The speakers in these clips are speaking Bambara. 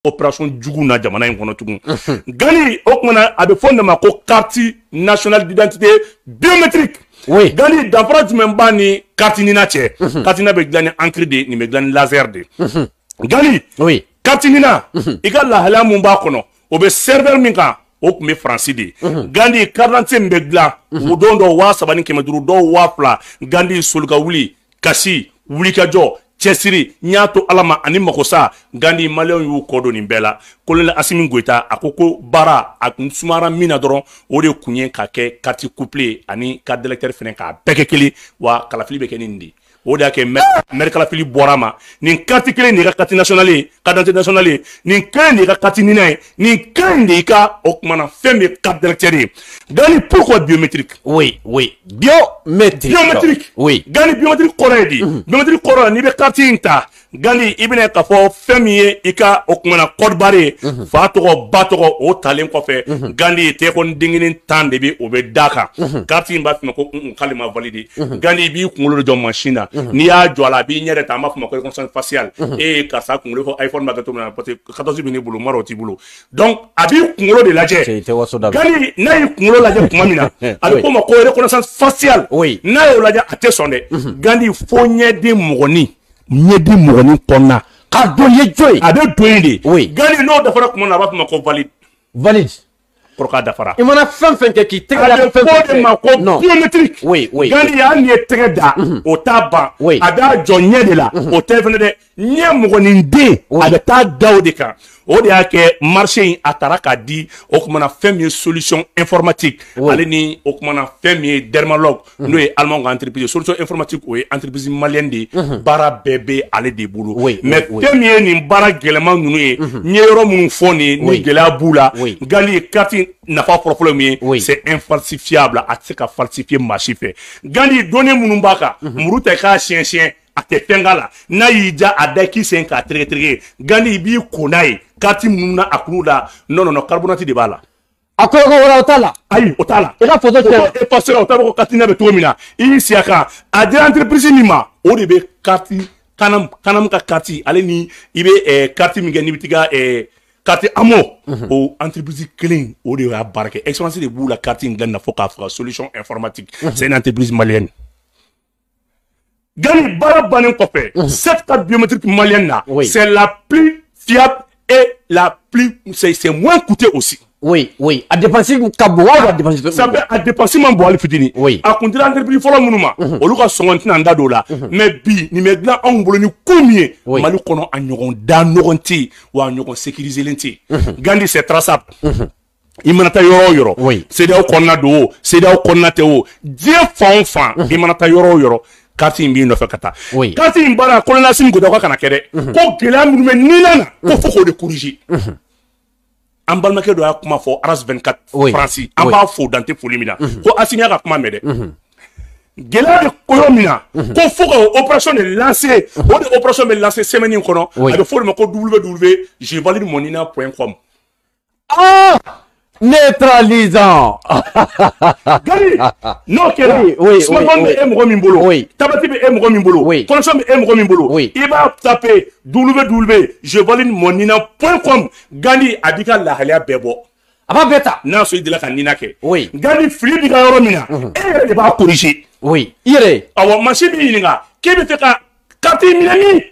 Opération jugu na jamana in kɔnɔ tugun. Gani, o kumana a bɛ fɔ nin ma ko carte nationale d'identité biométrique. Gani, danfara jumɛn b'a ni carte NINA cɛ? Carte NINA bɛ dilan ni encre de, nin bɛ dilan ni laser de. Gani, carte NINA, i ka lahalaya mun b'a kɔnɔ, o bɛ serveur min kan, o tun bɛ Faransi de. Gandi, carte d'identité min bɛ dilan o don, dɔw 3500, dɔw 2000. Gandi, soli ka wuli, kasi, wulikajɔ, cɛsiri, n y'a to Ala ma ani makosa. Gandi, maliyɛnw y'u kɔ don nin bɛɛ la. Colonel Assimi Goïta a ko ko baara a kun sumara min na dɔrɔn, o de kun ye ka kɛ carte couplée ani carte d'électeur fɛnɛ, k'a bɛɛ kɛ kelen, wa kalafili bɛ kɛ ni nin de. O de y'a kɛ maire kalafili bɔra ma. Nin carte kelen de y'i ka carte nationale ye, carte d'identité nationale ye, nin kelen de y'i ka carte NINA ye, nin kelen de y'i ka, o kumana, fɛn bɛ carte d'électeur ye. Gani, pourquoi biométrique? Oui, biométrique. Biométrique. Gani, biométrique kɔrɔ ye di? Biométrique kɔrɔ, n'i bɛ carte in ta, Gani, i bɛna k'a fɔ fɛn min ye i ka, o kumana, code barre ye, fa tɔgɔ, ba tɔgɔ, o talen kɔfɛ, Gandi, tɛgɛ den kelen 10 de bɛ, o bɛ da kan. Carte in b'a fɔ ma ko k'ale ma valider. Gandi, i b'i kunkolo de jɔ machine na. N'i y'a jɔ a la, a b'i ɲɛ de ta, an b'a fɔ ma ko reconnaissance faciale. E ye karisa kunkolo fɔ iPhone b'a kɛ cogo min na, parce que 14 bɛ ne bolo, mara o t'i bolo. Donc a b'i kunkolo de lajɛ. Gandi, n'a y'i kunkolo lajɛ tuma min na, a bɛ f'o ma ko reconnaissance faciale. N'a y'o lajɛ, a tɛ sɔn dɛ, Gandi, fo ɲɛden mɔgɔnin, ɲɛden mɔgɔnin kɔnɔna k'a dɔn ye jɔn ye. A bɛ don yen de. Gandi, n'o dafara tuma min na, a b'a fɔ ma ko valide. Valide. Kɔrɔ k'a dafara. I mana fɛn fɛn kɛ k'i tɛgɛ da, fɛn fɛn kɛ, a bɛ fɔ o de ma ko biométrique. Gandi, hali n'i ye tɛgɛ da, o t'a ban. A b'a jɔ ɲɛ de la, o tɛ fɛnɛ dɛ, ɲɛ mɔgɔnin a bɛ taa da o de kan. O de y'a kɛ marché in a taara k'a di, o kumana, fɛn min ye solution informatique, ale ni, o kumana, fɛn min ye Dermalog, n'o ye allemand ka entreprise. Solution informatique, o ye entreprise malienne de ye, baara bɛɛ bɛ ale de bolo. Mais fɛn min ye nin baara gɛlɛman ninnu ye, n ye yɔrɔ minnu fɔ nin ye, ni gɛlɛya b'u la. Gali, carte nafa fɔlɔfɔlɔ min ye, c'est infalsifiable, a tɛ se ka falsifier maa si fɛ. Gali, données minnu b'a kan, muru ta i k'a siɲɛ siɲɛ, a tɛ fɛn k'a la. N'a y'i ja, a da k'i sen k'a tereke tereke. Gandi, i b'i ko n'a ye. Carte minnu na a kuru la, non, non, non, carbonate de b'a la. A ko ko wɛrɛ o t'a la. Ayi, o t'a la. I ka photo cɛ. O effacer, o t'a fɔ ko carte bɛ cogo min na, i y'i sigi a kan, a dira entreprise min ma, o de bɛ carte kanam kanam ka carte, ale ni i bɛ carte min kɛ, n'i bɛ t'i ka carte AMO, o entreprise kelen o de y'a baara kɛ. Expérience de b'u la carte in dilan na fo k'a faga. Solution informatique, c'est une entreprise malienne. Gani, baara bannen kɔfɛ, cette carte biométrique malienne là, c'est la plus fiable et la plus, c'est moins coûteux aussi. Oui, a dépense ka bon wa, a dépense. Ça fait a dépense man bon hali fitinin. A kun dira entreprise fɔlɔ minnu ma, olu ka sɔngɔ, n tɛna n da don o la. Mais bi, nin bɛ dilan anw bolo ni ko min ye, Mali kɔnɔ, a ɲɔgɔn da ɲɔgɔn tɛ yen, wa a ɲɔgɔn sécurisé len tɛ yen. Gandi, c'est traçable. I mana taa yɔrɔ o yɔrɔ, CEDEAO kɔnɔna don o, CEDEAO kɔnɔna tɛ o, diɲɛ fan o fan, i mana taa yɔrɔ o yɔrɔ, carte in b'i nɔfɛ ka taa. Carte in baara, colonel Assimi Goïta ko kana kɛ dɛ, ko gɛlɛya minnu bɛ NINA na, ko fo k'o de corriger. An balimakɛ dɔ y'a kuma fɔ Aras 24 Faransi, an b'a fo dan tɛ foli min na, ko Assimi y'a ka kuma mɛn dɛ. Gɛlɛya bɛ ko yɔrɔ min na, ko fo ka opération de lancer. O de opération bɛ lancer semaine in kɔnɔ. A bɛ fɔ o de ma ko www.jevalidemonina.com. Ah, neutralisant. Gani, n'o kɛra, smartphone bɛ e mɔgɔ min bolo, tablette bɛ e mɔgɔ min bolo, connexion bɛ e mɔgɔ min bolo, i b'a taper www.jevalidemonina.com. Gani, a b'i ka lahalaya bɛɛ bɔ. A b'a bɛɛ ta. N'a sɔrɔ i delila ka NINA kɛ. Gani, fili b'i ka yɔrɔ min na, e yɛrɛ de b'a corriger. I yɛrɛ. Awɔ, machine b'i ɲininka k'e bɛ fɛ ka carte minɛ min,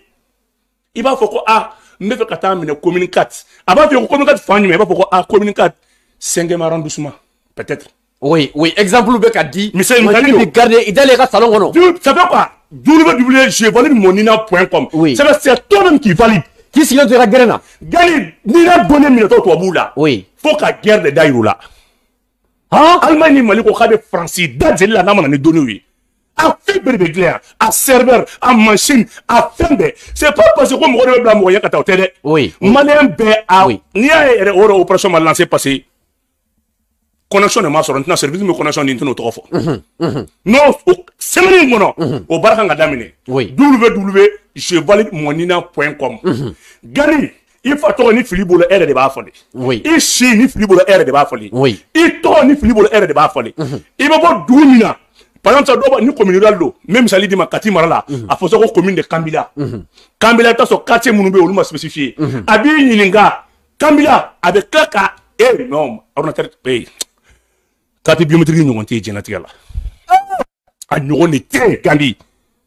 i b'a fɔ ko a n bɛ fɛ ka taa minɛ commune 4. A b'a fɔ ko commune 4 fan jumɛn? I b'a fɔ ko a commune 4, 5e arrondissement peut-être. Oui, exemple bɛ ka di. Misali. Misali bɛ garder i dalen i ka salon kɔnɔ. Ça fait quoi? www.jevalidemonina.com. Ça fait, c'est toi-même qui valide. K'i sigilen to i ka gɛrɛn na. Gani, NINA donnen minɛtɔ tubabuw la. Fo ka guerre de da yir'u la. Han? Allemagne ni Mali ko k'a bɛ Faransi da jeli la n'a ma na ni données ye. A fɛn bɛɛ de bɛ dilan yan, a serveur, a machine, a fɛn bɛɛ. C'est pas parce que ko mɔgɔ de bɛ bila mɔgɔ ɲɛ ka taa, o tɛ dɛ. Malien bɛɛ a n'i y'a ye yɛrɛ, o yɛrɛ opération ma lancer parce que connexion de ma sɔrɔ. N tɛna service min connexion di, n tɛn'o tɔgɔ fɔ. N'o o semaine in kɔnɔ, o baara kan ka daminɛ. www.jevalidemonina.com. Gani, i fa tɔgɔ ni fili bolo, e yɛrɛ de b'a fɔli. I si ni fili bolo, e yɛrɛ de b'a fɔli. I tɔgɔ ni fili bolo, e yɛrɛ de b'a fɔli. I bɛ bɔ dugu min na, Par exemple, dɔw b'a ni commune rurale don, n bɛ misali d'i ma Kati mara la, a fɔ ko commune de Kambila. Kambila, i bɛ taa sɔrɔ quartier minnu bɛ yen, olu ma spécifié. A b'i ɲininka Kambila, a bɛ tila ka non, ordinateur carte biométrique ɲɔgɔn tɛ yen diɲɛlatigɛ la. A ɲɔgɔn de tɛ yen, Gandhi.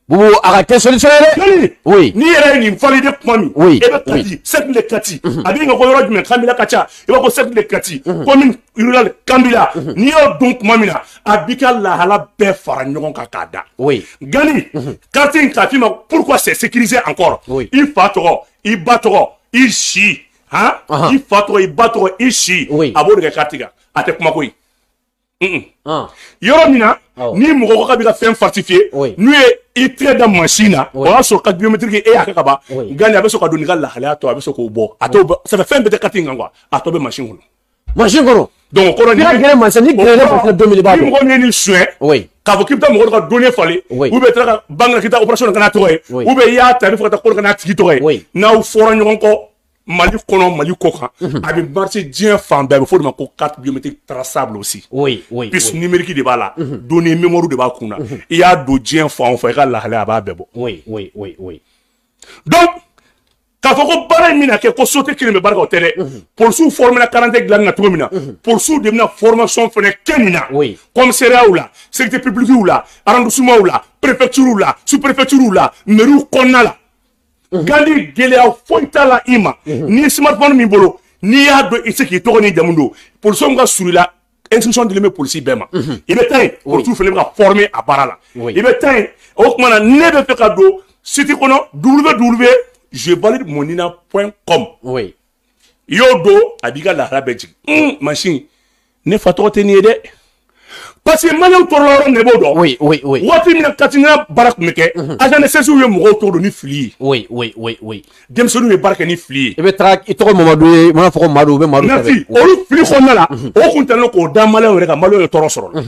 Boubou, a ka kɛ solution ye dɛ. Gandhi. Oui. N'i yɛrɛ ye nin valider tuma min. Oui. E bɛ Kati, cercle de Kati. A b'i ɲininka ko yɔrɔ jumɛn Kambila ka ca. I b'a fɔ cercle de Kati. Commune rurale Kambila. N'i y'o dɔn tuma min na, a b'i ka lahala bɛɛ fara ɲɔgɔn kan k'a da. Oui. Gandhi, carte in k'a f'i ma pourquoi c'est sécurisé encore. Oui. I fa tɔgɔ, i ba tɔgɔ, i si, han? I fa tɔgɔ, i ba tɔgɔ, i si. Oui. A b'o de kɛ carte kan. A tɛ kuma koyi. Yɔrɔ min na, ni mɔgɔ ko k'a b'i ka fɛn falsifié, n'u ye i tɛgɛ da machine na, o y'a sɔrɔ carte biométrique e y'a kɛ ka ban. Gandhi, a bɛ sɔrɔ ka don n'i ka lahalaya tɔ, a bɛ sɔrɔ k'o bɔ. A t'o bɔ, ça fait fɛn bɛɛ tɛ carte in kan quoi. A tɔ bɛ machine kɔnɔ. Machine kɔnɔ. Donc o kɔrɔ ni ka gɛrɛ machine, ni gɛrɛ machine don min i b'a dɔn. Ni mɔgɔ min ye nin suɲɛ, k'a fɔ k'i bɛ taa mɔgɔ dɔ ka données falen, ou bien i taara ka banque la k'i taa opération kɛ n'a tɔgɔ ye, ou bien i y'a ta i bɛ fɛ ka taa ko dɔ kɛ n'a tigi tɔgɔ ye, n'aw fɔra ɲɔgɔn kɔ Mali kɔnɔ, Mali kɔ kan, a bɛ marché diɲɛ fan bɛɛ, a bɛ fɔ o de ma ko carte biométrique traçable aussi. Oui, oui. Puce numérique de b'a la, données mémoire de b'a kun na. I y'a don diɲɛ fan o fan, i ka lahalaya a b'a bɛɛ bɔ. Oui, oui, oui, oui. Donc k'a fɔ ko baara in bɛna kɛ ko société kelen bɛ baara kɛ, o tɛ dɛ. Polisiw formé la carte dilanni na cogo min na, polisiw de bɛna formation fɛnɛ kɛ nin na. Oui. Commissariat la, sécurité publique la, arrondissement la, préfecture la, sous-préfecture la, mairie kɔnɔna la. Gandhi, gɛlɛya foyi t'a la i ma. N'i ye smartphone min bolo, n'i y'a dɔn i tɛ se k'i tɔgɔ n'i jamu don, polisiw min ka surun i la, instruction dilen bɛ polisi bɛɛ ma. I bɛ taa yen, polisiw fana bɛ ka former a baara la. I bɛ taa yen, o tuma na ne bɛ fɛ ka don site kɔnɔ www.jevalidemonina.com. Oui. I y'o don, a b'i ka lahala bɛɛ jigin. Machine, ne fa tɔgɔ tɛ nin ye dɛ. Parce que maliyɛnw tɔɔrɔla yɔrɔ min na, i b'o dɔn. Oui, oui, oui. Waati min na carte NINA baara tun bɛ kɛ, agent de service ye mɔgɔw tɔgɔ don ni fili ye. Oui, oui, oui, oui. Denmisɛnninw ye baara kɛ ni fili ye. I bɛ taga i tɔgɔ Mamadu ye, i mana fɔ ko Madu, u bɛ Madu sɛbɛn. Merci. Olu fili kɔnɔna la, o kun tɛnen k'o da maliyɛnw yɛrɛ kan, maliyɛnw ye tɔɔrɔ sɔrɔ la.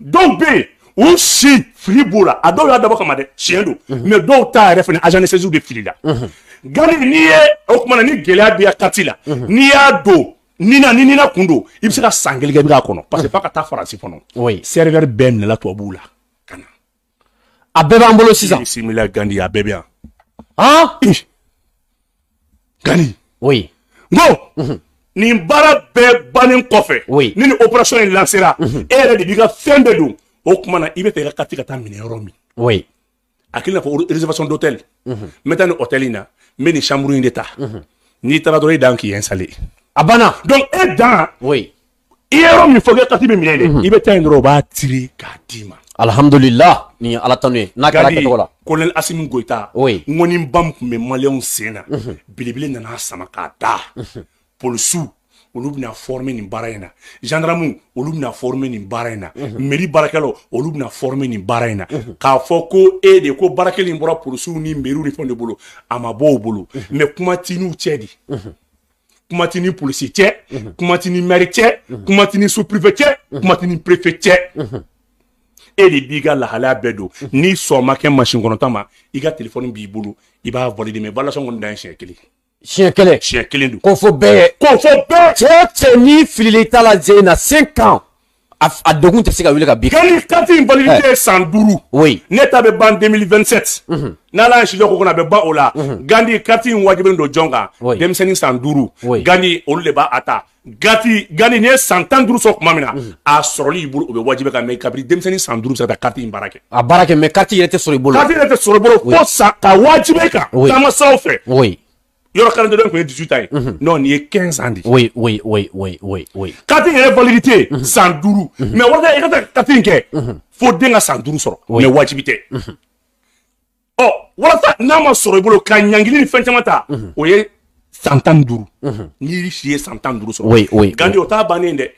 Dɔw bɛ yen, u si fili b'o la, a dɔw y'a dabɔ kama dɛ, tiɲɛ don. Mais dɔw ta yɛrɛ fana agent de service de fili la. Gandhi, n'i ye o tuma na ni gɛlɛya b'i ka carte la, n'i y'a don Nina, ni Nina kun don, i bɛ se ka san kelen kɛ i bɛ k'a kɔnɔ, parce que f'a ka taa Faransi kɔnɔ. Oui. Serveur bɛɛ minɛla tubabuw la ka na. A bɛɛ b'an bolo sisan. Bisimila Gandhi, a bɛɛ bɛ yan. Han? Gandhi. Oui. N ko nin baara bɛɛ bannen kɔfɛ. Oui. Ni nin opération in lancera, e yɛrɛ de b'i ka fɛn bɛɛ don. O tuma na i bɛ fɛ i ka carte ka taa minɛ yɔrɔ min. Oui. A kelen n'a fɔ réservation d'hôtel. N bɛ taa nin hôtel in na, n bɛ nin chambre in de ta. N'i taara dɔrɔn i dan k'i installer. A banna. Donc e dan. Oui. I ye yɔrɔ min fɔ k'e carte bɛ minɛ dɛ, i bɛ taa yen dɔrɔn u b'a tirer k'a d'i ma. Alhamdulillah, nin ye Ala tanu ye n'a kɛra kɛcogo la. Colonel Assimi Goïta. Oui. Ŋɔniba min tun bɛ maliyɛnw sen na. Belebele nana sama k'a da. Polisiw olu bɛna former nin baara in na. Gendarmew olu bɛna former nin baara in na. Mairie baarakɛlaw olu bɛna former nin baara in na. K'a fɔ ko e de ko baarakɛla in bɔra polisiw ni mairie ni fɛnw de bolo, a ma bɔ o bolo. Mais kuma t'i n'u cɛ de. Kuma t'i ni polisi cɛ, kuma t'i ni maire cɛ, kuma t'i ni sous-préfet cɛ, kuma t'i ni préfet cɛ. E de b'i ka lahalaya bɛɛ don. N'i sɔn ma kɛ machine kɔnɔta ma, i ka téléphone b'i bolo, i b'a valider, mais validation kɔni dan ye siɲɛ kelen. Siɲɛ kelen. Siɲɛ kelen don. Ko fo bɛɛ ye. Ko fo bɛɛ. Cɛ o cɛ n'i filila i ta la ze in na 5 ans, a degun tɛ se ka wuli ka bin. Gandhi, carte in validité ye san 5. Oui. Ne ta bɛ ban 2027. N'Ala ye sijɔ ko kɔnɔ a bɛ ban o la. Gandhi, carte in wajibilen don jɔn kan? Denmisɛnnin san 5. Gandhi, olu de b'a ta. Gandhi, n'i ye san 15 sɔrɔ tuma min na, a sɔrɔli i bolo o bɛ wajibi kan, mais kabini denmisɛnnin san 5 bɛ se ka taa carte in baara kɛ. A baara kɛ, mais carte yɛrɛ tɛ sɔrɔ i bolo. Carte yɛrɛ tɛ sɔrɔ i bolo fo san ka wajibi e kan. Taama siraw fɛ. Oui. Yɔrɔ 42 tun ye 18 ans ye. Non, nin ye 15 ans de. Oui, oui, oui, oui, oui, oui. Carte yɛrɛ validité san 5. Mais walasa i ka taa carte in kɛ, fo den ka san 5 sɔrɔ. Mais wajibi tɛ. Ɔ walasa n'a ma sɔrɔ i bolo ka ɲangili ni fɛn caman ta, o ye san 15. N'i si ye san 15 sɔrɔ. Oui, oui. Gandhi, o t'a bannen dɛ.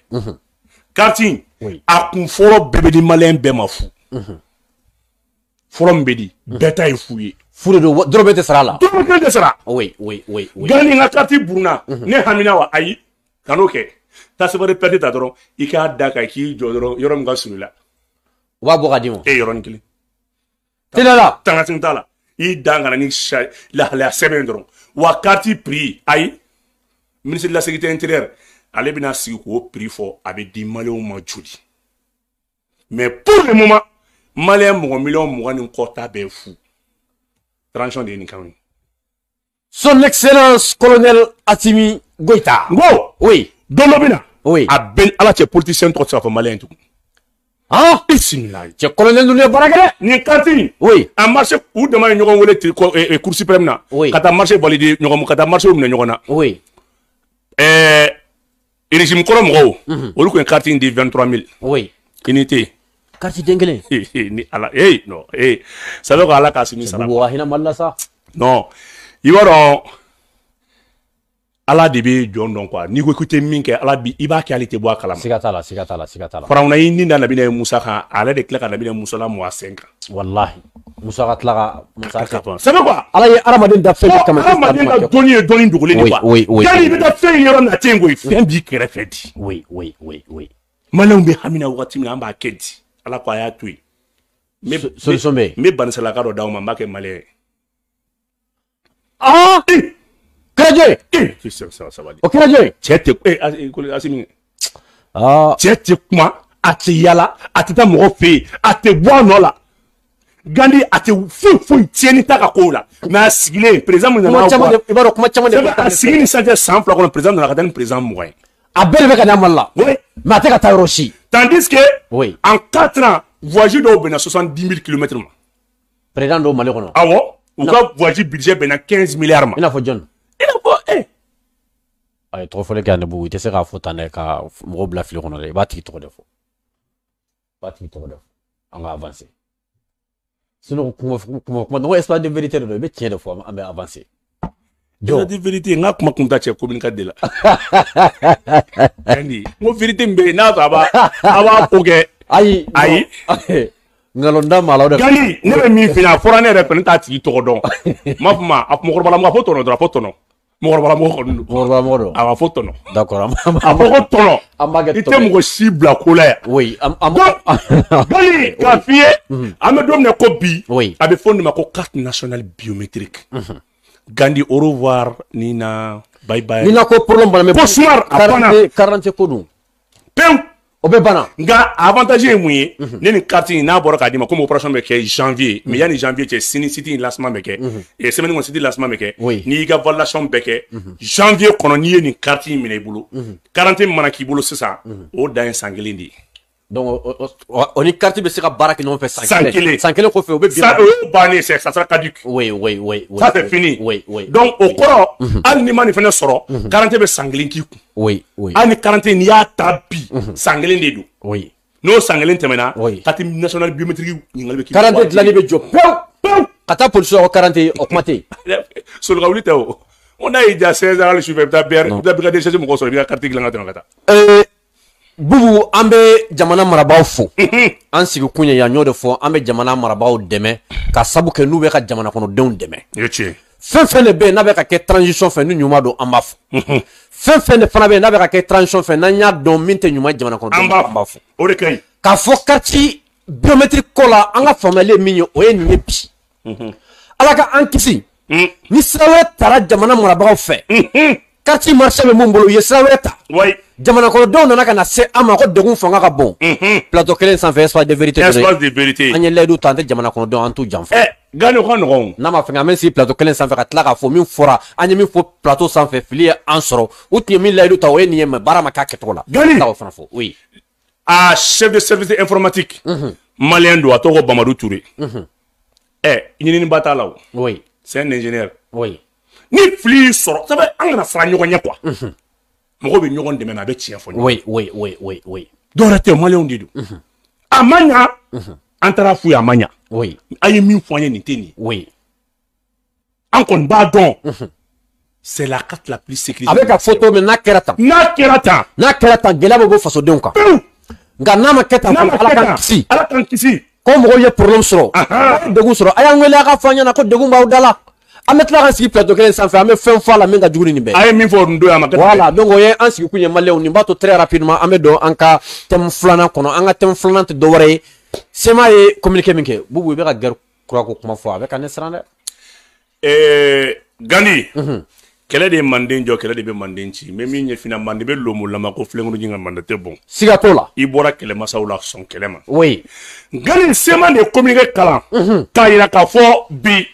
Carte in, a kun fɔlɔ bɛɛ bɛ di maliyɛn bɛɛ ma fu. Fɔlɔ min bɛ di, bɛɛ ta ye fu ye. Fu de don, dɔrɔmɛ tɛ sara a la. Dɔrɔmɛ kelen tɛ sara. Oui, oui, oui, oui. Gandhi, n ka carte burunna, ne hamina wa? Ayi, kan'o kɛ. Taa sɛbɛn perte ta dɔrɔn, i k'a da kan k'i jɔ dɔrɔn yɔrɔ min ka surun i la. U b'a bɔ ka d'i ma. E yɔrɔnin kelen. Teliya la. Tangasin t'a la. I dan kana ni lahalaya sɛbɛn dɔrɔn. Wa carte prix, ayi, ministre de la sécurité intérieure, ale bɛna sigi k'o prix fɔ, a bɛ di maliyɛnw ma joli. Mais pour le moment, Malien mɔgɔ miliyɔn 20 ni kɔ ta bɛɛ fu. Transition de ye nin kan ye. Son Excellence Colonel Assimi Goïta. N ko. Oui. Don dɔ bɛ na. Oui. A bɛɛ ni Ala cɛ, politicien tɔgɔ tɛ se ka fɔ malien tugun. Ah. Bisimilayi. Cɛ, colonel ninnu ye baara kɛ dɛ. Nin carte in. Oui. A marché, u dama ye ɲɔgɔn wele Cour suprême na. Oui. Ka taa marché valider ɲɔgɔn, ka taa marché minɛ ɲɔgɔn na. Oui. Régime kɔrɔ mɔgɔw, olu tun ye carte in di 23 000 Oui. unité. Carte den kelen. Ni Ala, eh non, eh ça veut ko Ala k'a sini sara. Bubu ka hinɛ Mali la sa. Non, i b'a dɔn, Ala de bɛ jɔn dɔn quoi. N'i ko k'i tɛ min kɛ, Ala bi i b'a kɛ, hali i tɛ bɔ a kalama. Siga t'a la, siga t'a la, siga t'a la. Farawuna y'i ni da Nabila Musa kan, ale de tila ka Nabila Musa la mɔ a sen kan. Wallahi. Musa ka tila ka Musa kɛ. Ça veut quoi? Ala ye hadamaden da fɛn bɛɛ kama. Hadamaden ka dɔnni ye dɔnni dogolen de Oui, quoi. oui, oui. Yanni i bɛ taa fɛn yɔrɔ min na, a tɛ yen koyi, fɛn b'i kɛrɛfɛ di. Oui. Maliyɛnw bɛ hami na wagati min na, an b'a kɛ di? Ala ko a y'a to yen. Solution bɛ yen. N bɛ banisalaka dɔ d'aw ma, n b'a kɛ maliyɛn ye. Ah! Kɛra jɔn ye? Eh, sabali. O kɛra jɔn ye? Cɛ tɛ Asimi. Ah. Cɛ tɛ kuma, a tɛ yala, a tɛ taa mɔgɔ fɛ yen, a tɛ bɔ a nɔ la. Gandhi, a tɛ foyi foyi tiɲɛni t'a ka kow la. Mais a sigilen, président min nana. Kuma caman de, i b'a dɔn, kuma caman de. A sigi ni sisan cɛ, san 2 kɔnɔ, président nana ka taa ni président 20 ye. A bɛɛ de bɛ ka na Mali la. Oui. Mais a tɛ ka taa yɔrɔ si. Tandis que Oui. en 4 ans, voyage dɔw bɛnna 70 000 kilomètres ma. Président dɔw Mali kɔnɔ. Awɔ, u ka voyage budget bɛnna 15 milliards ma. I n'a fɔ jɔn? I n'a fɔ A ye tɔgɔ fɔli kɛ ne Bubu, i tɛ se k'a fɔ tan dɛ, ka mɔgɔw bila fili kɔnɔ dɛ. I b'a tigi tɔgɔ de fɔ. I b'a tigi tɔgɔ de fɔ. An ka avancer. Sinon kuma kuma kuma nɔgɔ, espace de vérité de don, i bɛ tiɲɛ de fɔ, an bɛ avancer. Jɔ de vérité, n ka kuma kun ta cɛ communiqué de la. Gandhi, n ko vérité min bɛ yen, n'a sɔrɔ a b'a ko kɛ. Ayi. Ayi. Nkalon da maa la o de. Gandhi, ne bɛ min f'i ɲɛna, a fɔra ne yɛrɛ fɛ, ne t'a tigi tɔgɔ dɔn. N m'a fɔ ma, a mɔgɔkɔrɔba la, a fɔ tɔnɔ dɔrɔn, a fɔ tɔnɔ. Mɔgɔkɔrɔba mɔgɔ kɔni don. Mɔgɔkɔrɔba mɔgɔ don. A b'a fɔ tɔnɔ. D'accord. A fɔ ko tɔnɔ. An b'a kɛ I tɛ mɔgɔ si bila ko la yan. Oui. An Donc, Gandhi, k'a f'i ye, an bɛ don min na ko bi, Oui. a bɛ fɔ nin ma ko carte nationale biométrique. Gandhi, au revoir, Nina, bye bye. Ni na ko problème banna mais. Cauchemar, a banna. Carte ko dun. Pewu. O bɛ banna. Nka avantage ye mun ye? Ne ni carte in n'a bɔra k'a d'i ma, komi opération bɛ kɛ janvier, mais yanni janvier cɛ, sini site in lancement bɛ kɛ, et semaine kɔnɔ site lancement bɛ kɛ. Oui. N'i y'i ka validation bɛɛ kɛ janvier kɔnɔ, n'i ye nin carte in minɛ i bolo, quarantaine mana k'i bolo sisan, o dan ye san kelen de ye. Donc o ni carte bɛ se ka baara kɛ ɲɔgɔn fɛ san San kelen. San kelen kɔfɛ o bɛ bin. Ça, o ye bannen, c'est ça sera caduc. Oui. Ça, c'est fini. Oui. Donc o kɔrɔ, hali n'i ma nin fɛnɛ sɔrɔ, quarantaine bɛ san kelen k'i kun. Oui. Hali ni quarantaine, n'i y'a ta bi, san kelen de don. N'o san kelen tɛmɛna, carte nationale biométrique ɲininkali bɛ k'i Quarantaine dilanni bɛ jɔ pewu. Pewu. Ka taa polisiw la ko quarantaine, o kuma tɛ yen. Solika wuli tɛ o. Ko n'a y'i diya 16 heures hali sufɛ, i bɛ taa BR, i bɛ taa brigade de recherche mɔgɔw sɔrɔ, i b'i ka carte dilan ka tɛmɛ ka taa. Bubu, an bɛ jamana marabaaw fo. An sigi kun ye yan, y'o de fɔ, an bɛ jamana marabaaw dɛmɛ ka sabu kɛ n'u bɛ ka jamana kɔnɔdenw dɛmɛ. O ye tiɲɛ. Fɛn fɛn de bɛ yen n'a bɛ ka kɛ transition fɛ ni ɲuman don, an b'a fɔ. Fɛn fɛn de fana bɛ yen n'a bɛ ka kɛ transition fɛ n'an y'a dɔn min tɛ ɲuman ye jamana kɔnɔdenw An b'a an b'a fɔ. O de ka ɲi. K'a fɔ carte biométrique ko la, an ka faamuyali ye min ye, o ye nin ye bi. Ala ka an kisi. Ni sira wɛrɛ tara jamana marabagaw fɛ, carte marché bɛ mun bolo, u ye sira wɛrɛ ta. Jamana kɔnɔdenw nana ka na se an ma ko degun fanga ka bon. Plateau kelen sanfɛ, espace de vérité. Espace de vérité. An ye layidu ta, an tɛ jamana kɔnɔdenw, an t'u janfa. Gani, o ka nɔgɔn. N'a ma fɛn, an bɛ sigi plateau kelen sanfɛ ka tila k'a fɔ min fɔra, an ye min fɔ plateau sanfɛ, fili ye an sɔrɔ. U tun ye min layidu ta, o ye nin ye, mais baara ma k'a kɛcogo la. Gani. Tila k'o fana fɔ. Oui. A chef de service informatique malien don, a tɔgɔ ko Bamadou Touré. Ɲininiba t'a la o. C'est un ingénieur. Ni fili y'i sɔrɔ, ça fait an kana siran ɲɔgɔn ɲɛ quoi. Mɔgɔw bɛ ɲɔgɔn dɛmɛ, mais a bɛ tiɲɛ fɔ ɲɔgɔn. Oui. Dɔwɛrɛ tɛ, maliyɛnw de don. A ma ɲa, an taara f'u ye, a ma ɲa. An ye min fɔ an ye, nin tɛ nin ye. An kɔni b'a dɔn. C'est la carte la plus sécurisée. A bɛ ka fɔ cogo min, n'a kɛra tan. N'a kɛra tan. N'a kɛra tan, gɛlɛya bɛ bɔ fasodenw kan. Pewu. Nka n'a ma kɛ tan, N'a ma Ala kɛ k'an tan, kisi. Ala k'an kisi. Ko mɔgɔw ye problème sɔrɔ. A ye degun sɔrɔ, a y'an wele, a ka fɔ an ɲɛna ko degun b'aw da la. An bɛ tila ka sigi plateau kelen sanfɛ, an bɛ fɛn fɔ a la min ka jugu ni nin bɛɛ. A ye min fɔ nin don, a ma kɛ tan. Voilà, donc o ye an sigi kun ye maliyɛnw. Nin b'a to très rapidement an bɛ don an ka thème filanan kɔnɔ. An ka thème filanan tɛ dɔwɛrɛ ye. CMA ye communiqué min kɛ, Bubu, i bɛ ka guerre kura ko kuma fɔ, a bɛ ka ne siran dɛ. Gandhi, Kɛlɛ de ye manden jɔ, kɛlɛ de bɛ manden ci. N bɛ min ɲɛf'i ɲɛna, manden bɛ lomolama ko filenkolon ka manden tɛ bon. Siga t'o la. I bɔra kɛlɛmasaw la, sɔn kɛlɛ ma. Oui. Gani CMA de ye communiqué kalan k'a yira k'a fɔ bi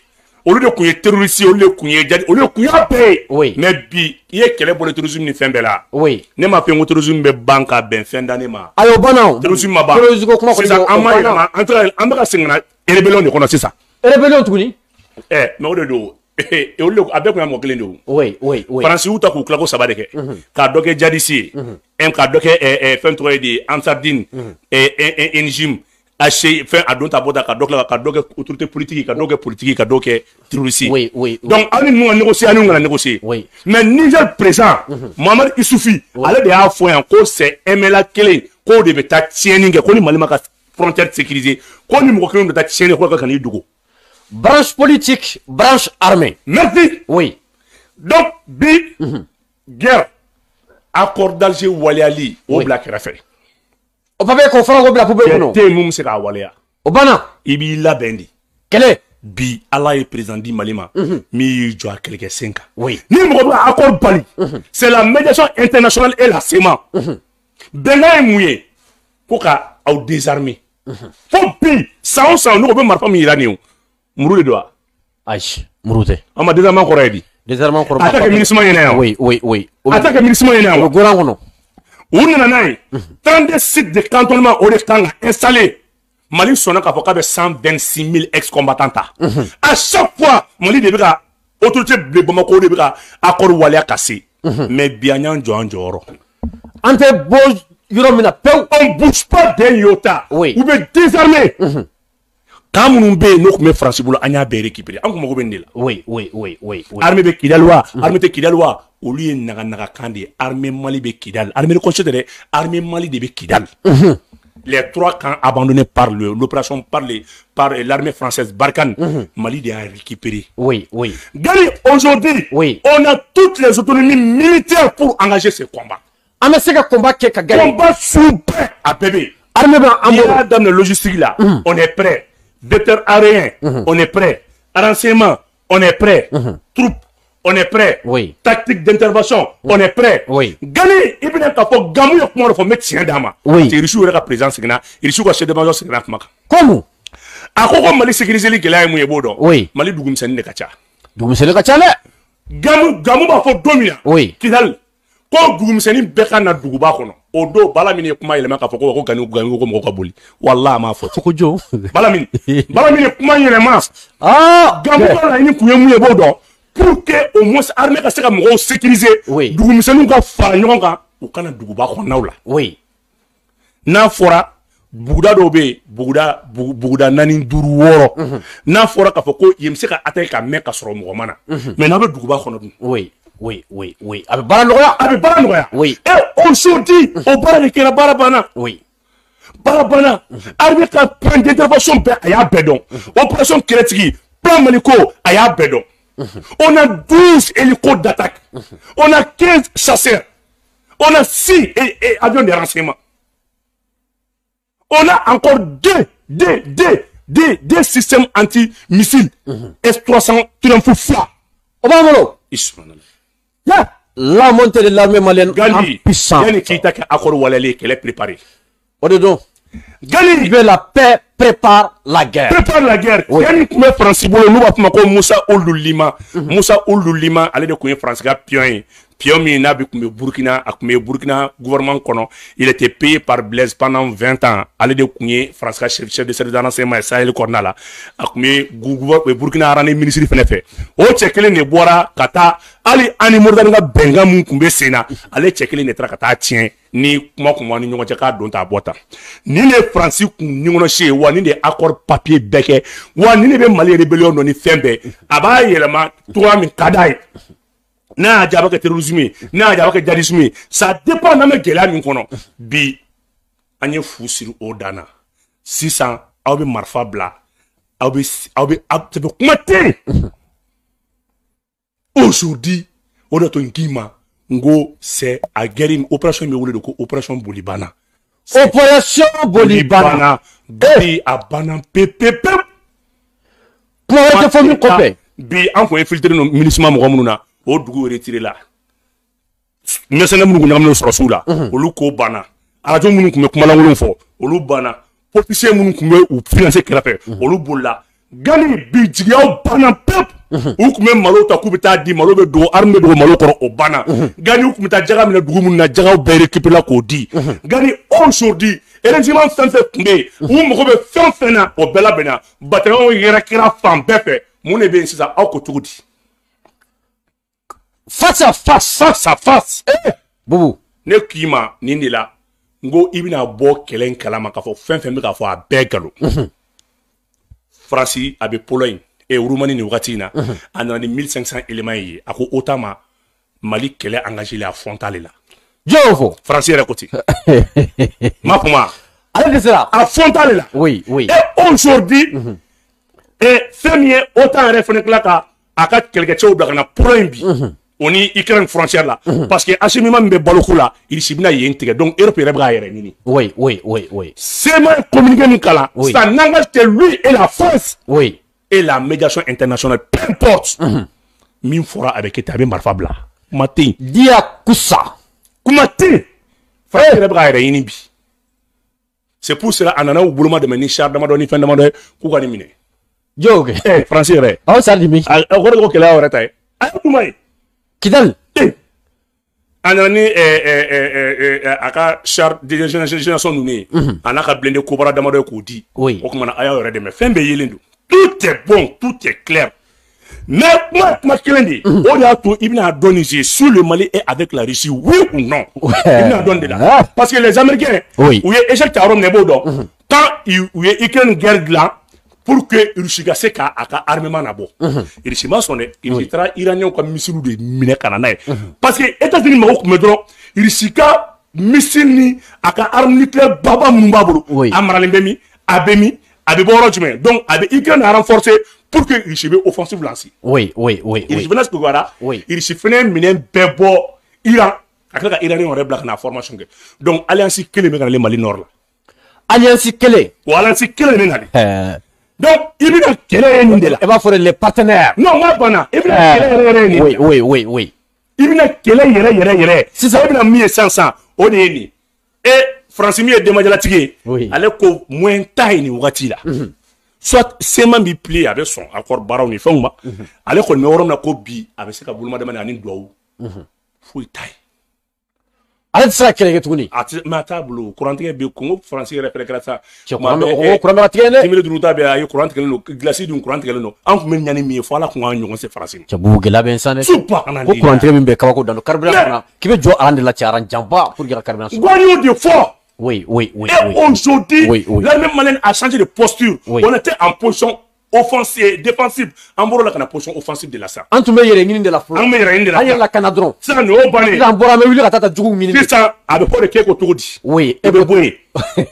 olu de tun ye terroriste ye, olu de tun ye jadi, olu de tun y'a bɛɛ ye. Oui. Mais bi i ye kɛlɛ bɔ terrorisme ni fɛn bɛɛ la. Oui. Ne m'a fɔ n ko terrorisme bɛ ban ka bɛn fɛn da ne ma. Ayi, o banna o. Terrorisme ma ban. Terrorisme ko kuma kɔni. Sisan an ma yɛlɛma, an taara, an bɛ ka segin ka na rébellion de kɔnɔ sisan. Rébellion tuguni. Ɛ, mais o de don. Olu de, a bɛɛ kun ye mɔgɔ kelen de ye o. Oui, oui, oui. Faransi y'u ta k'u tila ko saba de kɛ. K'a dɔ kɛ djihadiste ye. K'a dɔ kɛ fɛn tɔgɔ ye di, Ansardine, Njim, HC, fɛn a don ta bɔ ta, ka dɔ tila ka dɔ kɛ autorité politique, ka dɔ kɛ politique, ka dɔ kɛ terroriste. Oui, oui. Donc aw ni ninnu ka négocier, aw ni ninnu kana négocier. Oui. Mais Niger président Mohamed Issoufi, ale de y'a fɔ yan ko c'est MNLA kelen k'o de bɛ taa tiɲɛni kɛ, ko ni Mali ma ka frontière sécuriser, ko ni mɔgɔ kelen bɛ taa tiɲɛni kɛ, ko ka n'i dogo. Branche politique, branche armée. Merci. Oui. Donc bi guerre, accord d'Alger waleyali o bila kɛrɛfɛ. O papier k'o fana ko bila poubelle kɔnɔ. Cɛ tɛ yen mun bɛ se k'a waleya. O banna. I b'i labɛn de. Kɛlɛ. Bi Ala ye président di Mali ma min y'i jɔ a kɛlɛkɛ sen kan. Oui. Ni mɔgɔ bɛ ka accord bali, c'est la médiation internationale et la CMA. Bɛnkan ye mun ye? Ko ka aw désarmer. Fo bi san o san n'u ko bɛ marifa min yira nin ye o. Muru de don wa? Ayi, muru tɛ. An ma désarmement kɔrɔ ye di? Désarmement kɔrɔ. A t'a kɛ MINUSMA ɲɛna yan. Oui, oui, oui. A t'a kɛ MINUSMA ɲɛna yan. O bɛ goran kɔnɔ. U nana n'a ye 32 sites de cantonnement, o de kan ka installer. Mali sɔnna k'a fɔ k'a bɛ 126 000 ex-combattants ta. À chaque fois Mali de bɛ ka autorité de Bamako, o de bɛ ka accord waleya ka se. Mais bi an y'an jɔ an jɔyɔrɔ. An tɛ bɔ yɔrɔ min na pewu. On bouge pas d'un iota. Oui. U bɛ désarmer. Camp minnu bɛ yen n'o tun bɛ Faransi bolo, an y'a bɛɛ récupérer. An kun mago bɛ nin de la. Oui, oui, oui, oui, oui. Armée bɛ Kidali wa, armée tɛ Kidali wa, olu ye naganagakan de ye. Armée Mali bɛ Kidali, armée de conseil tɛ dɛ, armée Mali de bɛ Kidali. Les trois camps abandonnés par l'opération par l'armée française Barkhane, Mali de a récupéré. Oui, oui. Gani, aujourd'hui, oui, on a toutes les autonomies militaires pour engager ces combats. An bɛ se ka combat kɛ ka gagner. Combat sous bɛɛ a bɛɛ bɛ yen. Armée bɛ an N'i bolo. y'a daminɛ logistique la, on est prêt. Vecteur aérien, on est prêt. Renseignement, on est prêt. Troupes, on est prêt. Oui. Tactique d'intervention, on est prêt. Oui. Gani, i bɛna k'a fɔ Gamu ye kuma dɔ fɔ, n bɛ tiɲɛ d'a ma. Oui. Parce que Irisiw yɛrɛ ka président seginna, Irisiw ka chef d'état-major seginna kuma kan. Comme. A ko ko Mali sécuriseli gɛlɛya ye mun ye, i b'o dɔn. Oui. Mali dugumisɛnnin de ka ca. Dugumisɛnnin ka ca dɛ. Gamu b'a fɔ don min na. Oui. Kidali, ko dugumisɛnnin bɛɛ ka na duguba kɔnɔ. O don Balamini ye kuma yɛlɛma k'a fɔ ko Gani ko mɔgɔw ka boli. Walahi a m'a fɔ ten. Ko jɔn. Balamini ye kuma yɛlɛma. Ah. Gamu ka laɲini kun ye mun ye, i b'o dɔn. Pour que au moins armée ka se ka mɔgɔw sécuriser. Oui. Dugumisɛnninw ka fara ɲɔgɔn kan, u kana duguba kɔnɔnaw la. Oui. N'a fɔra buguda dɔw bɛ yen, buguda buguda 4 5 6, n'a fɔra k'a fɔ ko yen bɛ se ka attaquer ka mɛn ka sɔrɔ mɔgɔ ma na, mais n'a bɛ duguba kɔnɔ dun. Oui, oui, oui, oui. A bɛ baara nɔgɔya. A bɛ baara nɔgɔya. Oui. Et aujourd'hui o baara de kɛra, baara banna. Oui. Baara banna. Armée ka plan d'intervention bɛɛ, a y'a bɛɛ dɔn. Opération Kɛlɛtigi, plan Maliko, a y'a bɛɛ dɔn. On a 12 hélicos d'attaque. On a 15 chasseurs. On a 6 avions de renseignement. On a encore deux systèmes anti-missiles. S-300 Triumph Fla. O b'an bolo. La montée de l'armée malienne en puissance. Gandhi Keïta ka accord waleyali kɛlɛ préparé. O de don. Gandhi veut la paix, prépare la guerre. Prépare la guerre. Oui. Gandhi tun bɛ Faransi bolo, n'u b'a fɔ ma ko Musa Ould Lima. Musa Ould Lima, ale de tun ye Faransi ka pion ye. Pion min n'a bɛ tun bɛ Burkina, a tun bɛ Burkina gouvernement kɔnɔ. Il était payé par Blaise pendant 20 ans. Ale de tun ye Faransi ka chef de service de renseignement ye Sahel kɔnɔna la. A tun bɛ Burkina armée ministre fɛnɛ fɛ. O cɛ kelen de bɔra ka taa hali ani Mauritanie ka bɛnkan mun tun bɛ sen na, ale cɛ kelen de taara ka taa tiɲɛ ni kuma kun b'an ni ɲɔgɔn cɛ k'a don ta bɔ tan. Nin de ye Faransi kun ɲɔgɔnsi ye, wa nin de ye accord papier bɛɛ kɛ, wa nin de bɛ Mali rébellion dɔn ni fɛn bɛɛ. A b'a yɛlɛma cogoya min ka d'a ye. N'a y'a diya a b'a kɛ terrorisme ye, n'a y'a diya a b'a kɛ djihadisme ye, ça dépend n'an bɛ gɛlɛya min kɔnɔ. Bi an ye fu siri o dan na. Sisan aw bɛ marifa bila, aw bɛ kuma tɛ yen. Aujourd'hui, o de to n k'i ma n ko c'est a guerre, opération bɛ wele de ko opération Bolibana. Opération Bolibana. Bi a banna pe pe pe. Kuma wɛrɛ tɛ fɔ min kɔfɛ. Bi an kun infiltré no MINUSMA mɔgɔ minnu na, O dugu retiré la. Mercenaires minnu kun ɲagaminen sɔrɔsiw la, olu ko banna. Arajo minnu tun bɛ kumalankolon fɔ, olu banna. Politiciens minnu tun bɛ u financer kɛrɛfɛ, olu bolila. Gani bi jigiyaw banna pewu. U tun bɛ malo ta k'u bɛ taa di, malo bɛ dogo, arme bɛ dogo malo kɔrɔ, o banna. Gani u tun bɛ taa jaga minɛ dugu minnu na, jagaw bɛɛ récupéré la k'o di. Gani aujourd'hui régiment fɛn fɛn tun bɛ yen, u mago bɛ fɛn fɛn na, o bɛɛ labɛnna. Bataillon yɛrɛ kɛra fan bɛɛ fɛ. Mun de bɛ yen sisan, aw ko cogo di? Face à face. Face à face. Boubou. Ne k'i ma nin de la, n ko i bɛna bɔ kɛlɛ in kalama k'a fɔ fɛn fɛn bɛ k'a fɔ a bɛɛ nkalon. Faransi a bɛ Pologne et Roumanie nin wagati in na, a nana ni 1500 éléments ye, a ko OTAN ma Mali kɛlɛ engagé la a fond t'ale la. Jɔn y'o fɔ? Faransi yɛrɛ ko ten. M'a fɔ ma. Ale de sera. A fond t'ale la. Oui, oui. Et aujourd'hui, et fɛn min ye OTAN yɛrɛ fɛnɛ tila ka a ka kɛlɛkɛcɛw bila ka na Pologne bi. O ni Ukraine frontière la, parce que acheminement min bɛ baloko la, Russie bɛna yen tigɛ, donc Europe yɛrɛ bɛ k'a yɛrɛ ɲini. Oui, oui, oui, oui. CMA ye communiqué min kalan, ça n'engage que lui et la France. Oui. Et la médiation internationale, peu importe. Min fɔra a bɛ kɛ ten, a bɛ marifa bila. Kuma tɛ yen. Diya kusa. Kuma tɛ yen. France yɛrɛ bɛ k'a yɛrɛ ɲini bi. C'est pour cela a nana u boloma dɛmɛ ni char damadɔ ni fɛn damadɔ ye k'u ka nin minɛ. Jɔn y'o kɛ? France yɛrɛ. Aw sari di min? A kɔrɔ ko kɛlɛ yɛrɛ ta ye. A ye kuma ye. Kidal. A nana ni a ka char de génération ninnu ye, a n'a ka blindé Cobra damadɔ ye k'o di. O tuma na a y'aw yɛrɛ dɛmɛ, fɛn bɛɛ yelen don. Tout est bon, tout est clair. Mais kuma kelen de ye. O de y'a to i bɛna dɔn nin c'est sur le Mali et avec la Russie, oui ou non. I bɛna dɔn de la. Parce que les Américains, u ye échec ta yɔrɔ min na, i b'o dɔn. Quand u ye Ukraine guerre dilan pour que Russie ka se k'a ka armement nabɔ. Russie ma sɔn dɛ. Russie taara Iranien ka missile de minɛ ka na n'a ye. Parce que États-Unis mago tun bɛ dɔrɔn Russie ka missile ni a ka arme nucléaire baba minnu b'a bolo. A maralen bɛ min? A bɛ min? A bɛ bɔ yɔrɔ jumɛn? Donc a bɛ Ukraine renforcer pour que Russie bɛ offensive lancer. Oui, oui, oui. Russie fana sugara. Russie fana minɛn bɛɛ bɔ Iran ka tila ka Iranien yɛrɛ bila ka na formation kɛ. Donc alliance kelen bɛ ka nalen Mali nord la. Alliance kelen. O alliance kelen de bɛ nalen. Donc i bɛna kɛlɛ ye nin de la. I b'a fɔ les partenaires. Non, n k'a banna. I bɛna kɛlɛ yɛrɛ yɛrɛ ye nin. Oui, oui, oui, oui. I bɛna kɛlɛ yɛrɛ yɛrɛ yɛrɛ. Sisan i bɛna min ye sisan sisan, o de ye nin. Et Faransi min ye denbajalatigi ye, ale ko moyen t'a ye nin wagati la. Soit CMA b'i plier, a bɛ sɔn accord baaraw ni fɛnw ma. Ale kɔni bɛ yɔrɔ min na ko bi, a bɛ se ka bolomadama ani duwawu. Foyi t'a ye. Ale tɛ se ka kɛlɛ kɛ tuguni. A tɛ, mais a t'a bolo. Kurantigɛ bɛ yen, Congo Faransi yɛrɛ fɛnɛ kɛra sa. Cɛ kuran bɛ ka tigɛ dɛ. 10 5 ta bɛ yen, ayi kuran tigɛlen don, glace dun kuran tigɛlen don. An tun bɛ ɲani min ye fo Ala tun k'an ɲɔgɔn se Faransi ma. Cɛ Bubu gɛlɛya bɛ n san dɛ. Subahana. Ko kurantigɛ min bɛ kabako dan don carburant fana k'i bɛ jɔ aran de la cɛ aran janba pour que ka carburant sɔrɔ. Guan y'o de fɔ. Oui, oui, oui. Et aujourd'hui, oui, oui. L'armée malienne a changé de posture. Oui. On était en position offensive, défensive. En bɔra la ka na position offensive de la sa. An tun bɛ yɛrɛ ɲini de la fɔlɔ. An bɛ yɛrɛ ɲini de la. An yɛrɛ lakana dɔrɔn. Sisan nin y'o bannen. Sisan an bɔra an bɛ wuli ka taa ta juguw ɲini. Sisan a bɛ fɔ de k'e ko cogo di. Oui. E bɛ bɔ yen.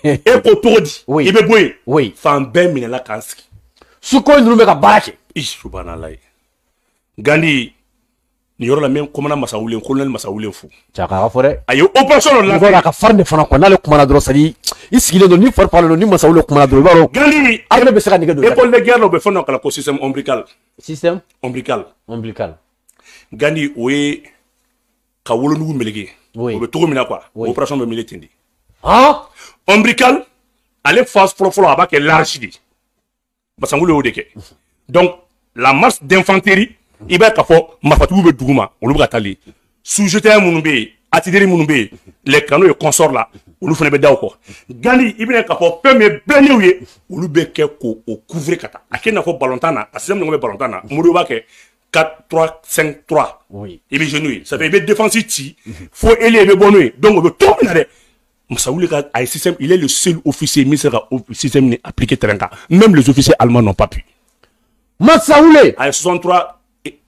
E ko cogo di. Oui. I bɛ bɔ yen. Oui. Fan bɛɛ minɛla k'an sigi. Suko ninnu bɛ ka baara kɛ. I subahanallahi. Gandhi nin yɔrɔ la n bɛ commandant Masawule, colonel Masawule fo. Cɛ a ka fɔ dɛ. A ye opération dɔ lancé. A ka farin de fana quoi, n'ale kumana dɔrɔn c'est à dire i sigilen don ni fari fagalen don ni Masawule kumana dɔrɔn i b'a dɔn. Gandhi armée bɛ se ka nɛgɛ don. École de guerre la u bɛ fɛn dɔ kalan ko système ombilical. Système ombilical. Ombilical. Gandhi o ye ka wolonugu meleke. Oui. O bɛ cogo min na quoi. Oui. Opération bɛ mêler ten de. Han. Ombilical ale phase fɔlɔ fɔlɔ a b'a kɛ large de. Masawule y'o de kɛ. Donc la masse d'infanterie i b'a ye k'a fɔ marifatigiw bɛ dugu ma olu bɛ ka taa le sous-jeté minnu bɛ yen artillerie minnu bɛ yen les canons et consorts la olu fana bɛ da o kɔ. Gandhi i bɛna k'a fɔ fɛn min ye blindés ye olu bɛ kɛ k'o couvrir ka taa a kɛ i n'a fɔ ballontan na a système ɲɔgɔn bɛ ballontan na Modibo b'a kɛ 4 3 5 3. Oui. I bɛ jouer n'o ye ça fait i bɛ défense ci fo ailier i bɛ bɔ n'o ye donc o bɛ cogo min na dɛ. Masawule ka a ye système, il est le seul officier min se ka système ni appliquer terrain kan, même les officiers allemands n'ont pas pu. Masawule a ye 63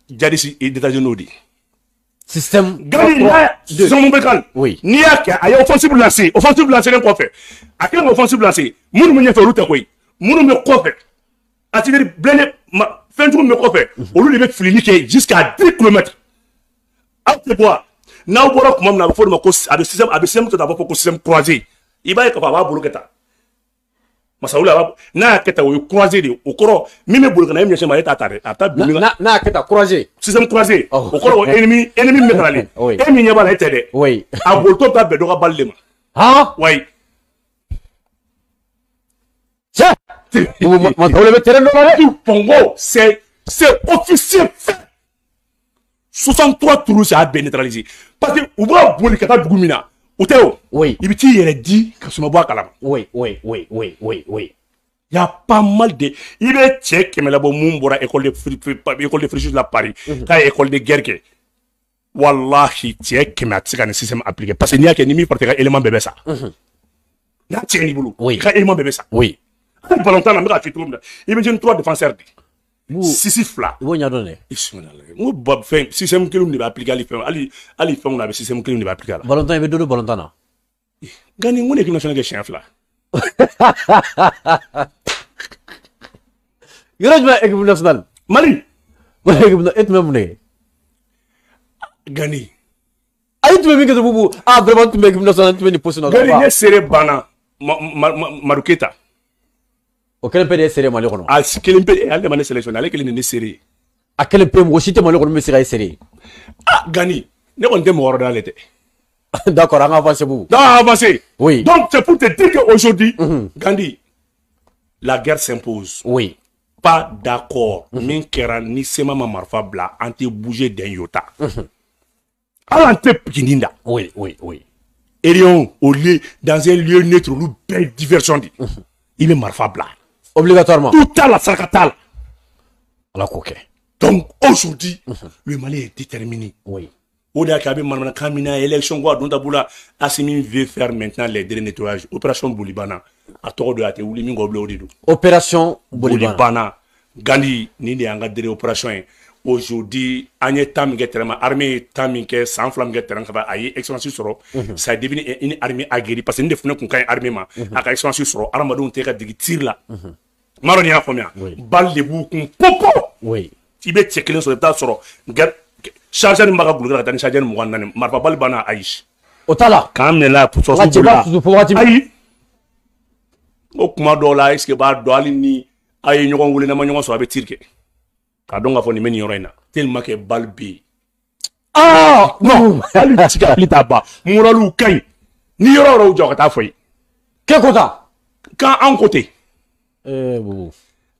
djihadistes détachés n'o de ye. Système. Gandhi n'a système ombilical. Oui. N'i y'a kɛ a ye offensive lancé, offensive lancé kɔfɛ a kɛlen ka offensive lancé minnu bɛ ɲɛfɛ olu tɛ koyi, minnu bɛ kɔfɛ artillerie blindée ma fɛn jugu min bɛ kɔfɛ olu de bɛ filili kɛ jusqu'à 10 kilomètres. Aw tɛ bɔ n'aw bɔra tuma min na a bɛ fɔ o de ma ko a bɛ système ta a b'a fɔ ko système croisé. I b'a ye k'a fɔ a b'a bolo kɛ tan. Masawule n'a y'a kɛ tan, o ye croisé de ye. O kɔrɔ min bɛ boli ka na e ɲɛsin ma, e t'a ta dɛ, a bɛ taa bin min kan. N'a y'a kɛ tan, croisé. Système croisé. O kɔrɔ o ennemi min bɛ ka nalen, e min ɲɛ b'a la, e tɛ dɛ. A bolitɔ bɛ taa bɛn dɔ ka balle de ma. Han. Oui. Cɛ. Masawule bɛ terrain dɔ la dɛ. Pongo, c'est officiel fait. 63 touristes a bɛɛ neutralisé. Parce que u b'a boli ka taa dugu min na, o tɛ o. Oui. I bɛ t'i yɛrɛ di ka suma bɔ a kalama. Oui, oui, oui, oui, oui, oui. Il y a pas mal de. I bɛ cɛ 100 labɔ mun bɔra école de Fréjus la Paris, k'a ye école de guerre kɛ. Wallahi cɛ 100 a tɛ se ka nin système appliquer parce que n'i y'a kɛ ni min farati, i ka élément bɛɛ bɛ sa. N'a tiɲɛ n'i bolo, i ka élément bɛɛ bɛ sa. Oui. Hali ballon-tan na, n bɛ k'a f'i cogo min na, i bɛ jeni 3 défenseurs de. 6 fila. I b'o ɲɛdɔn dɛ. N ko ba fɛn système kelen de bɛ appliquer hali fɛn hali fɛnw na, a bɛ système kelen de bɛ appliquer a la. Ballon-tan, i bɛ dɔ don ballon-tan na. Nka nin ko ne équipe nationale kɛ siɲɛ 2. Yɔrɔ jumɛn équipe nationale? Mali. Mali équipe nationale, e tun bɛ mun de kɛ? Gani. Ayi, tun bɛ min kɛ Bubu, ah vraiment n tun bɛ équipe nationale, n tun bɛ nin poste na. Gani, ne seere banna Madu Keyita. O kelen pe de ye seere Mali kɔnɔ. A kelen pe, ale de ma ne sélectionné, ale kelen de ne seere ye. A kelen pe, mɔgɔ si tɛ Mali kɔnɔ min bɛ se ka e seere. Ah Gani, ne kɔni tɛ mɔgɔ wɛrɛ dɔn ale tɛ. D'accord, an ka avancer Bubu. Non, avancer. Oui. Donc c'est pour te dire qu'aujourd'hui, Gandhi, la guerre s'impose. Oui. Pas d'accord. Min kɛra ni CMA ma marifa bila, an tɛ bouger d'un iota. Hali an tɛ piginin da. Oui, oui, oui. Erion, au lieu, dans un lieu neutre, olu bɛɛ ye diversion de. I bɛ marifa bila. Obligatoirement. Tout t'a la, saraka t'a la. Ala k'o kɛ. Donc aujourd'hui, le Mali est déterminé. Oui. O de y'a kɛ a bɛ manamanakan min na, élection ko a don taabolo la, Assimi veut faire maintenant les derniers nettoyages. Opération Bolibana. A tɔgɔ don, a tɛ wuli min kɔ bilen, o de don. Opération Bolibana. Bolibana. Gandhi, nin de y'an ka dernier opération ye. Aujourd'hui, an ye temps min kɛ terrain ma, armée ye temps min kɛ, san 2 min kɛ terrain kan, a ye expérience sɔrɔ. Ça est devenu une armée aguerrie parce que nin de fana kun ka ɲi armée ma. A ka expérience sɔrɔ, hadamadenw tɛ ka dege tir la. N m'a dɔn n'i y'a faamuya. Balle de b'u kun popo. Oui. I bɛ cɛ kelen sɔrɔ, i bɛ taa sɔrɔ chargeur min b'a ka guloki la ka taa ni chargeur 24, marifa bali banna, ayi. O t'a la. K'an minɛ la sɔrɔsiw bolo la. Ayi. O kuma dɔw la, est ce que b'a dɔn hali ni a ye ɲɔgɔn wele, n'a ma ɲɔgɔn sɔrɔ, a bɛ tir kɛ. K'a dɔn k'a fɔ nin bɛ nin yɔrɔ in na tellement que balle bɛ yen. Ah non, hali ci ka hakili t'a ban, moraliw ka ɲi. Ni yɔrɔ o yɔrɔ jɔ ka taa fɔ yen. K'e ko tan. K'an an ko ten. Bubu.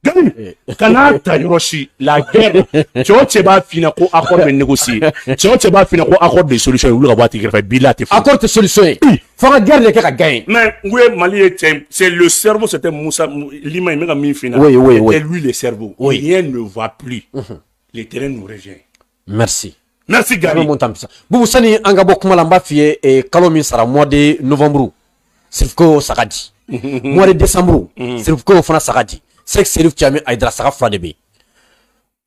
Gani, kana ta yɔrɔ si la guerre. Cɛ o cɛ b'a f'i ɲɛna ko accord bɛ négocier, cɛ o cɛ b'a f'i ɲɛna ko accord de solution ye, wuli ka bɔ a tigi kɛrɛfɛ, bilahi a tɛ foyi. Accord tɛ solution ye. F'an ka guerre de kɛ ka gagner. Mais n ko ye Mali ye cɛ, c'est le cerveau, c'était Moussa Lima, n bɛ ka min f'i ɲɛna. Oui, oui, oui. C'était lui le cerveau. Oui. Rien ne va plus. Le terrain nous revient. Merci. Merci Gary. Bubu, sani an ka bɔ kuma la, n b'a f'i ye kalo min sara, mois de novembre, Sirifko saga di. Mois de décembre, Sirifko fana saga di. Sek Serif Tiami Aïdara saga 2 de bɛ yen.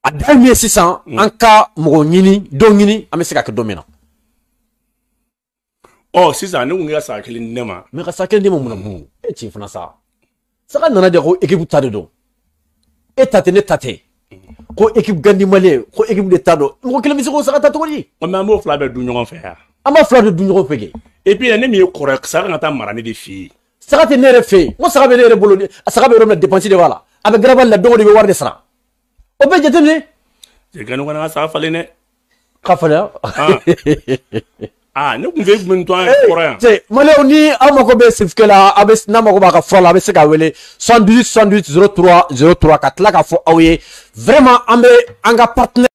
A dan ye min ye sisan, an ka mɔgɔ ɲini, dɔ ɲini, an bɛ se ka kɛ don min na. Ɔ sisan ne kun ka saga 1 di ne ma. Mais ka saga 1 di ma mun na Bubu? E ci fana sa. Saga nana de ko équipe ta de don. E ta tɛ, ne ta tɛ. Ko équipe Gandhi malien, ko équipe de ta don. Mɔgɔ kelen bɛ se k'o saga ta cogo di? Mais an b'o 2 bɛɛ dun ɲɔgɔn fɛ yan. An b'a 2 de dun ɲɔgɔn fɛ kɛ. Et puis ne min ye kɔrɔ ye, saga kan ka taa mara ne de fɛ yen. Saga tɛ ne yɛrɛ fɛ yen. N ko saga bɛ ne yɛrɛ bolo, saga bɛ yɔrɔ min na, dépense de b'a la. A bɛ garabali la, dɔgɔ de bɛ wari de sara. O bɛɛ jateminɛ. Gani kɔni ka saga falen dɛ. Ka falen. Ah, ne kun fɛ e kun bɛ nin to an kɔrɔ yan. Cɛ, Maliyɛnw, ni aw mako bɛ Sirifukɛ la, aw bɛ n'a mako b'a ka fura la, a bɛ se k'a wele 78 78 03 03 ka tila k'a fɔ aw ye vraiment an bɛ an ka partenaire.